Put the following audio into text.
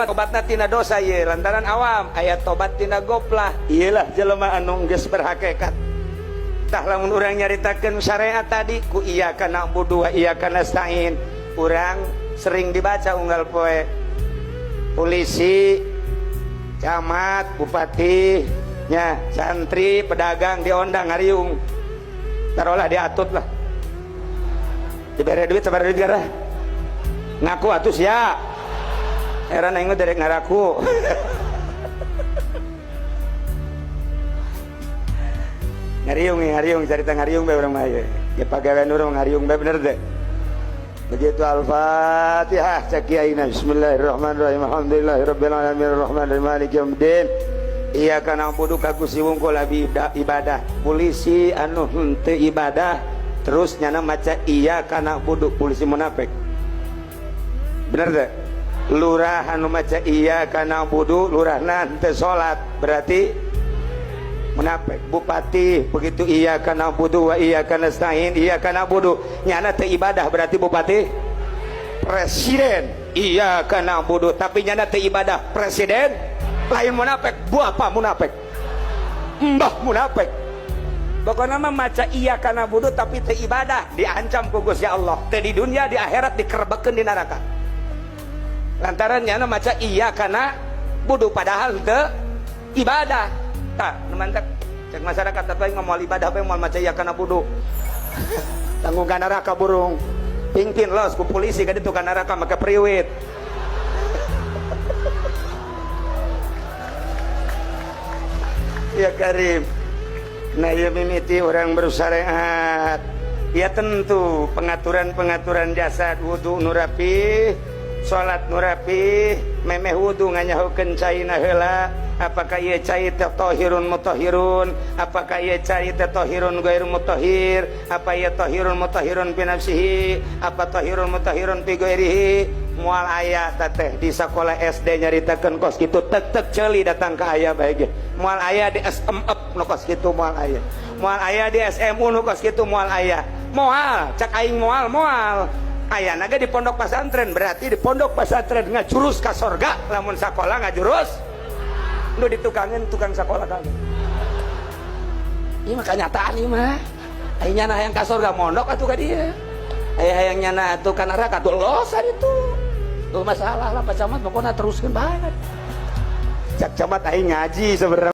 Tobatna tina dosa ye lantaran awam aya tobat tina goplah. Iyalah jelema anu geus berhakikat. Tah lamun urang nyaritakeun syariat tadi ku iyyaka na'budu wa iyyaka nasta'in, urang sering dibaca unggal poe. Polisi, camat, bupati nya, santri, pedagang diondang ngariung, taruhlah diatut lah, diberi duit, sabar duit gara ngaku atuh sia. Heran aing mah derek ngaraku. Ngariung ya, ngariung, cerita ngariung bae urang mah ye. Ya pagawean urang ngariung bae, bener deh. Begitu Al-Fatihah cek kiaina, bismillahirrahmanirrahim, alhamdulillahirabbil alamin arrahmanirrahim maliki yaumiddin iyyaka na'budu ka Gusti wungkul abi ibadah. Polisi anu henteu ibadah terus nyana maca iyyaka na'budu, polisi munafik. Bener teh? Lurah anu maca iyyaka na'budu, lurahna henteu salat, berarti munafik. Bupati begitu iyyaka na'budu wa iyyaka nasta'in, iyyaka na'budu nyana teu ibadah, berarti bupati. Presiden iyyaka na'budu tapi nyana teu ibadah, presiden lain munafik, bapak munafik, mbah munafik. Pokoknya mah maca iyyaka na'budu tapi teu ibadah diancam ku Gusti Allah, teu di dunia di akhirat dikerebekeun di neraka. Lantaran nyana maca iyyaka na'budu padahal teu ibadah. Tah, nu mantak cek masyarakat atuh aing moal ibadah bae, moal maca iyyaka na'budu. Tanggung ka neraka burung. Pingpin los ku polisi ka ditu ka neraka make priwit. Ya Karim. Nah, ya mimiti orang bersyariat. Ya tentu pengaturan-pengaturan jasad, wudu nu rapi, salat nu rapi, memeh wudu nganyahokeun caina heula, apakah ieu cai teh tahirun mutahhirun, apakah ieu cai teh tahirun ghairu mutahhir, apa ieu tahirun mutahhirun fi nafsihi, apa tahirun mutahhirun fi ghairihi. Moal aya teh di sekolah SD nyaritakeun kos kitu, tek-tek ceuli datang ka aya bae ge. Moal aya di SMF nu kos kitu, moal aya. Moal aya di SMU nu kos kitu, moal aya. Moal, cak aing moal, moal. Ayana ge di pondok pesantren, berarti di pondok pesantren ngajurus ka sorga, lamun sakola ngajurus nu ditukangin tukang sakola kali. Ieu mah kanyataan ieu mah. Aya nyana hayang ka sorga mondok atuh ka dieu. Aya hayang nyana atuh ka neraka atuh los itu. Tuh masalah lah Pak Camat, pokoknya teruskeun banget. Cak camat aing ngaji sebenarnya.